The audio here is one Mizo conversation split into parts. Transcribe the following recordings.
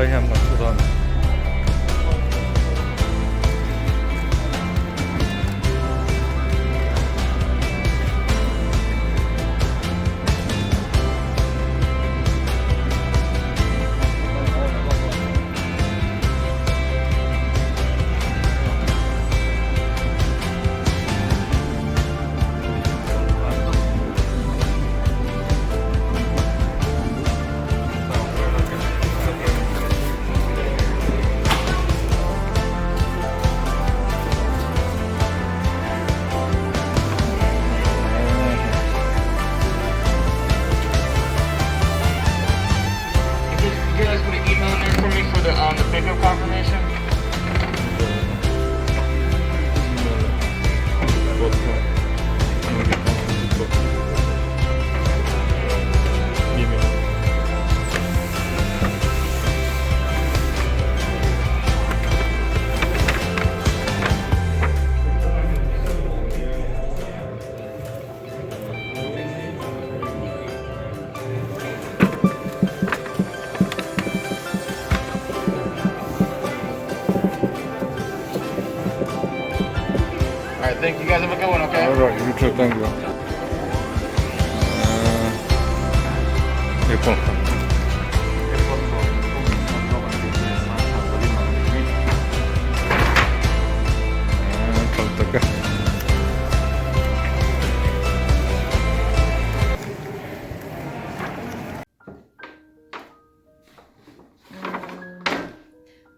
Vai hian kan thu dawn. Alright, thank you guys. Have a good one, okay? Alright, you too, thank you. Uh,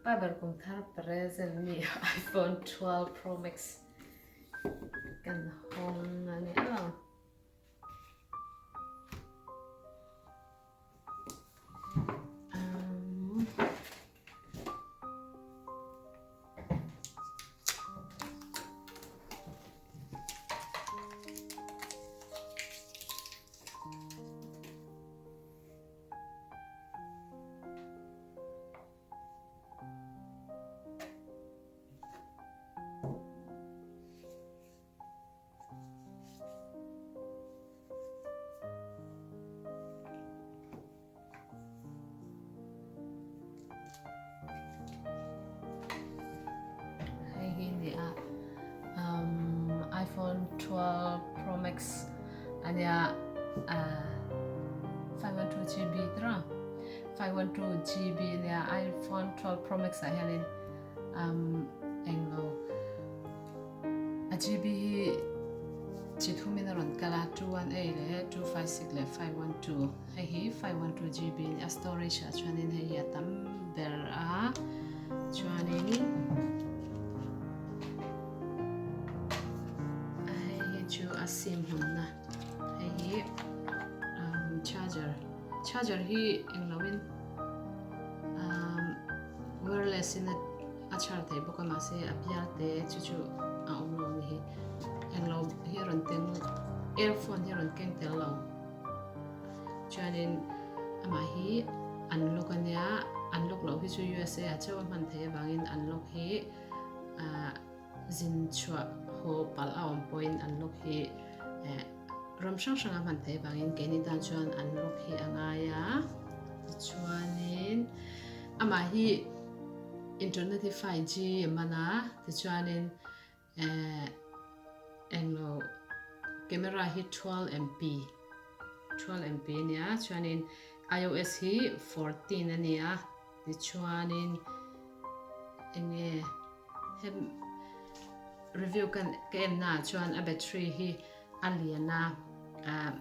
Bible kum thar present mi iPhone 12 Pro Max kan hawng a ni a. Um, Hei hi ni a um, iPhone 12 Pro Max ania uh, 512 GB tra 512 GB ania iPhone 12 Pro Max ah hianin um, englo A GB hi chi thumin a rawn kal a, 218 leh 256 leh 512. Hei hi 512 GB a ni a, storage ah chuanin hei hi a tam ber a, chuanin hei hi chu a sim hawnna, hei hi charger, charger hi engloin wireless in a A chhar thei bawk a mahse a bial te chu chu a awm lo a ni hi. Englo hi a rawn teng earphone hi a rawn keng tel lo. Chuanin amah hi unlock a nia unlock loh hi chu USA ah chauh a hman theih avangin unlock hi ah zin chhuah haw palh a awm pawhin unlock hi eh ram hrang hrang a hman theih avangin keini tan chuan unlock hi a ngai a. Tichuanin amah hi. Internet hi 5G a man a, tichuanin eh englo camera hi 12 MP 12 MP a nia chuanin iOS hi 14 a nia tichuanin enge hem review kan ka en na chuan a battery hi a lian a ah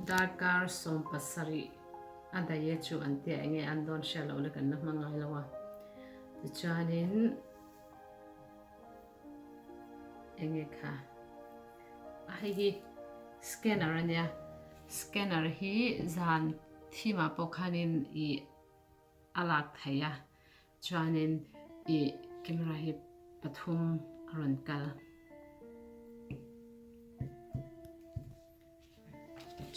darkar 17 A daih e chu an tia enge an dawn hriat loh la kan la hma ngai lo a. Tichuanin enge kha a hei hi scanner a nia scanner hi zan thimah pawh khanin ih a lak theih a chuanin ih camera hi pathum a rawn kal.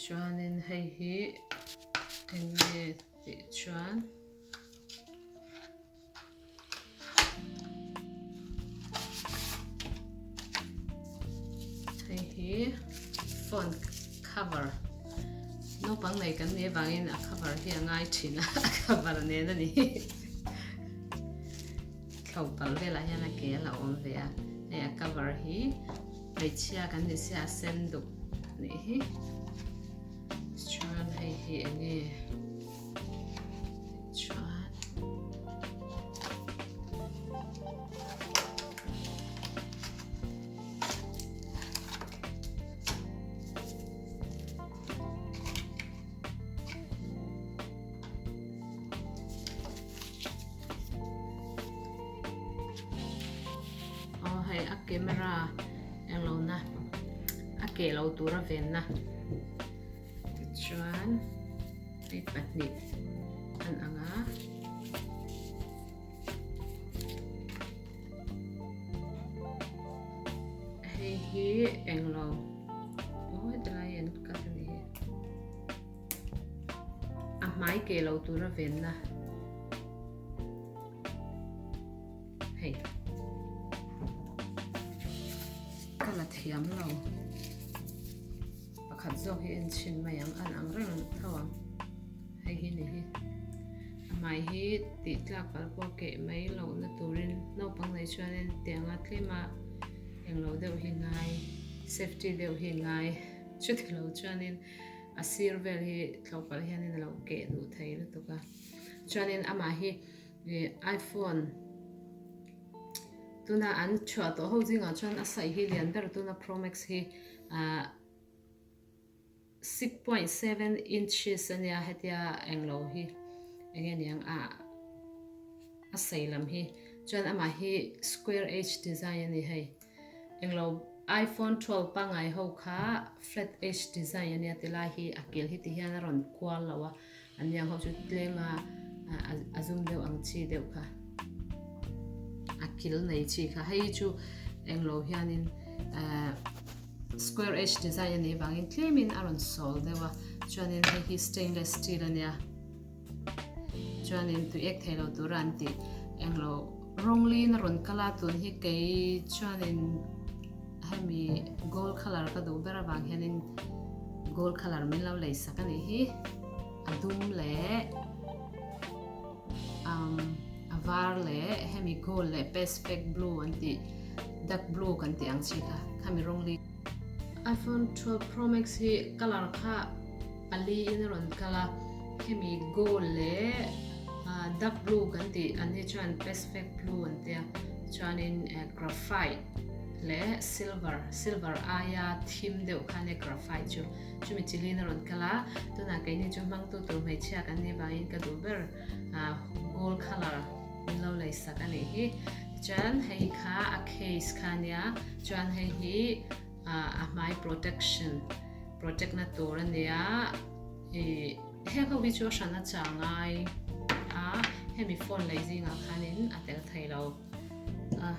Chuanin hei hi eng nge tih chuan hei hi phone cover. Naupang nei kan nih avangin a cover hi a ngai thin a, a cover nen a ni. Thlo pal velah hian a ke a la awm ve a, hei a cover hi hmeichhia kan ni sia a sen duk nih hi. Chuan hei hi eng nge chuan Aw hei a camera englo na a keh lo tur a venna tichuan hei pahnih an ang a. Hei hi englo aw heti lai hi an cut a ni hi a hmai ke lo tura venna hei ka la thiam lo pakhat zawk hi en chhin mai ang an ang reng tho ang hei hi ni hi a hmai hi tih tlak pal pawh keh mai lohna turin naupang nei chuanin tianga tlema englo deuh hi ngai safety deuh hi ngai chuti lo chuanin a sir vel hi thlawh palh hianin a lo keh duh thei lutuk a chuanin amah hi ih iphone tuna an chhuah tawh ho zingah chuan a saih hi lian ber tuna pro max hi ah 6.7 inches ania hetia englo hi enge niang a a sei lam hi chuan amah hi square edge design ani hei englo iPhone 12 pangai ho kha flat edge design ania tilai hi a kil hi ti hian a rawn kual lo a aniang ho chu tlem a a zum deuh ang chi deuh kha a kil nei chi kha hei chu englo hianin eh Square edge design a nih vangin tlemin a rawn sawl deuh a, chuanin hei hi stainless steel a nia, chuanin tui ek thei lo tura an tih englo rawng liin a rawn kal a, tun hi kei chuanin hemi gold colour ka duh ber avang hianin gold colour min lo lei sak a nih hi, a dum leh umm a var leh hemi gold leh pacific blue an tih dark blue kan tih ang chi kha khami rawng li iPhone 12 Pro Max hi colour kha pali in a rawn kal a hemi gold leh ah dark blue kan tih an hi chuan pacific blue an tia chuanin eh graphite leh silver silver aia thim deuh kha ania graphite chu. Chumi chilin a rawn kal a, tunah keini chu hmangtu tur hmeichhia kan nih vangin ka duh ber gold colour min lo lei sak a nih hi. Tichuan hei kha a case kha a nia, chuan hei hi a hmai protection protect na tur a nia, ih heng ho hi chu a hran a chah ngai a, hemi phone lei zingah khanin a tel thei lo a.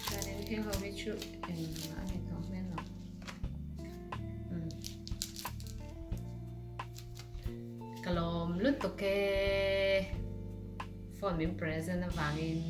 Chuanin heng ho hi chu engmah a ni tawh hmel lo. Ka lawm lutuk e. Phone min present avangin.